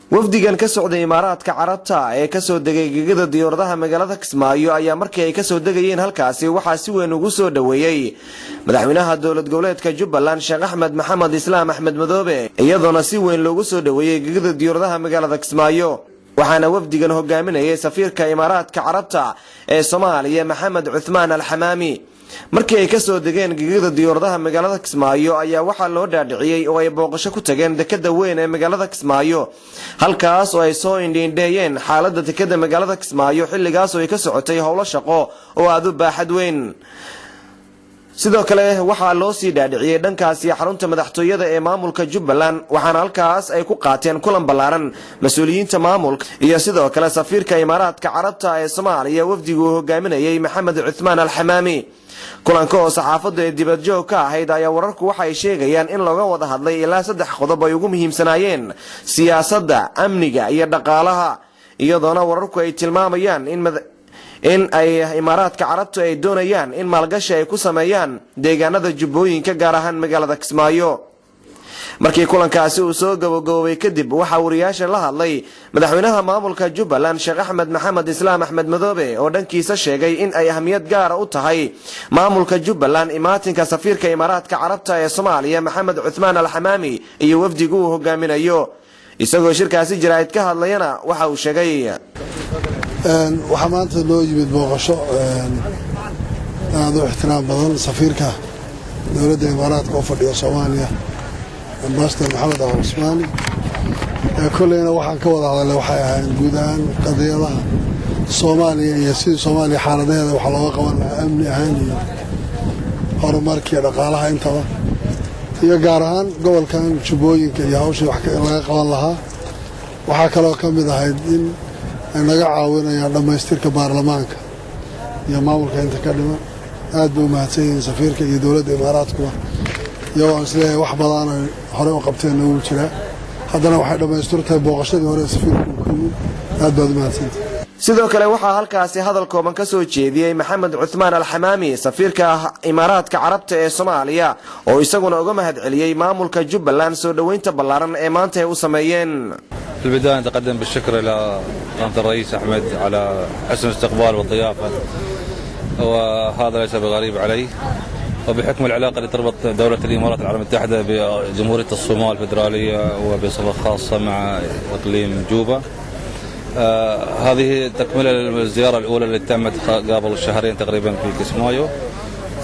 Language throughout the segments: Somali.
Wafdigan ka socday Imaaraadka Carabta ee kasoo degay gegada diyaaradaha magaalada Kismaayo ayaa markii ay kasoo degayeen halkaasi waxaa si weyn ugu soo dhoweeyey madaxweynaha Dowlad Goboleedka Jubbaland, Sheekh Axmed Maxamed Islaam, Axmed Madoobe, iyadoona si weyn loogu soo dhoweeyey gegada diyaaradaha magaalada Kismaayo. Waxaana wafdigan hogaaminayay safiirka Imaaraadka Carabta ee Soomaaliya, Maxamed Cuthmaan Alxamaami. Markii ay kasoo degeen gegada diyaaradaha magaalada Kismaayo ayaa waxaa loo dhaadhiciyey oo ay booqasho ku tageen dekada weyn ee magaalada Kismaayo, halkaas oo ay soo indhiindheeyeen xaalada dekada magaalada Kismaayo, xilligaas oo ay ka socotay howlo shaqo oo aada u baaxad weyn. Sidoo kale waxaa loo sii dhaadhiciyey dhankaasi xarunta madaxtooyada ee maamulka Jubbaland, waxaana halkaas ay ku qaateen kulan ballaaran mas-uuliyiinta maamulka iyo sidoo kale safiirka Imaaraadka Carabta ee Soomaaliya, wafdigu uu hogaaminayay Maxamed Cuthmaan Alxamaami. Kulanka oo saxaafaddu ay dibadjoog ka ahayd ayaa wararku waxay sheegayaan in looga wada hadlay ilaa saddex qodob ay ugu muhiimsanaayeen siyaasadda, amniga iyo dhaqaalaha, iyadoona wararku ay tilmaamayaan in ay Imaaraadka Carabtu ay doonayaan in maalgashi ay ku sameeyaan deegaanada Jubbooyinka, gaar ahaan magaalada Kismaayo. Markii kulankaasi uu soo gabagaboobay kadib, waxaa wariyaasha la hadlay madaxweynaha maamulka Jubbaland, Sheekh Axmed Maxamed Islaam, Axmed Madoobe, oo dhankiisa sheegay in ay ahmiyad gaara u tahay maamulka Jubbaland imaatinka safiirka Imaaraadka Carabta ee Soomaaliya, Maxamed Cuthmaan Alxamaami, iyo wafdigu uu hogaaminayo. Isagoo shirkaasi jaraa'id ka hadlayana waxa uu sheegay: Waxaa maanta noo yimid booqasho aada u ixtiraam badan safiirka dowladda Imaaraadka oo fadhiya Soomaaliya, Ambassador Maxamed Al Cusmaani. Kolleyna waxaan ka wada hadalnay waxay ahayn guud ahaan qadiyadaha Soomaaliya iyo sidii Soomaaliya xaaladaheeda waxaa looga qaban lahaa, amni ahaan iyo horumarkiiyo dhaqaalaha intaba, iyo gaar ahaan gobolkan Jubbooyinka iyo hawshii wax laga qaban lahaa. Waxaa kaloo ka mid ahayd in ay naga caawinayaan dhammaystirka baarlamaanka iyo maamulka inta ka dhiman. Aad bay u mahadsan yihiin safiirka iyo dowladda Imaaraadkuba, iyagoo aan isleeyahay wax badan ay horey u qabteen ugu jiraa, haddana waxay dhammaystirtahay booqashadii hore ee safiirka uu ku yimid. Aad baad u mahadsantahay. Sidoo kale waxaa halkaasi hadal kooban ka soo jeediyey Maxamed Cuthmaan Alxamaami, safiirka Imaaraadka Carabta ee Soomaaliya, oo isaguna uga mahad celiyey maamulka Jubbaland soo dhoweynta ballaaran ee maanta ay u sameeyeen. في البداية نتقدم بالشكر إلى فخامة الرئيس أحمد على حسن الاستقبال والضيافة، وهذا ليس بغريب عليه، وبحكم العلاقة التي تربط دولة الإمارات العربية المتحدة بجمهورية الصومال الفيدرالية وبصفة خاصة مع إقليم جوبا. هذه تكملة للزيارة الأولى التي تمت قبل شهرين تقريبا في كسمايو،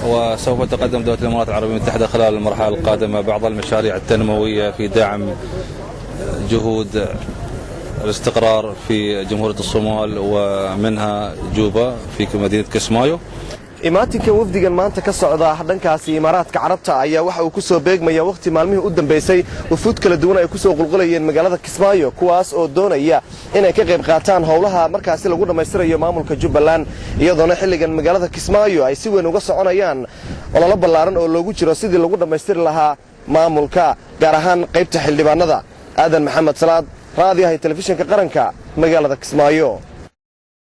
وسوف تقدم دولة الإمارات العربية المتحدة خلال المرحلة القادمة بعض المشاريع التنموية في دعم جهود الاستقرار في جمهورية الصومال ومنها جوبا في مدينة كسمايو. Imaatinka wafdigan maanta ka socda dhankaasi Imaaraadka Carabta ayaa waxa uu ku soo beegmaya wakhti maalmihii u dambaysay wufuud kala duwan ay ku soo qulqulayeen magaalada Kismaayo, kuwaas oo doonaya inay ka qayb qaataan howlaha markaasi lagu dhammaystirayo maamulka Jubbaland, iyadoona xilligan magaalada Kismaayo ay si weyn uga soconayaan ololo ballaaran oo loogu jiro sidii lagu dhammaystiri lahaa maamulka, gaar ahaan qaybta xildhibaanada. Aadan Maxamed Salaad, raadiyaha telefishinka Qaranka, magaalada Kismaayo.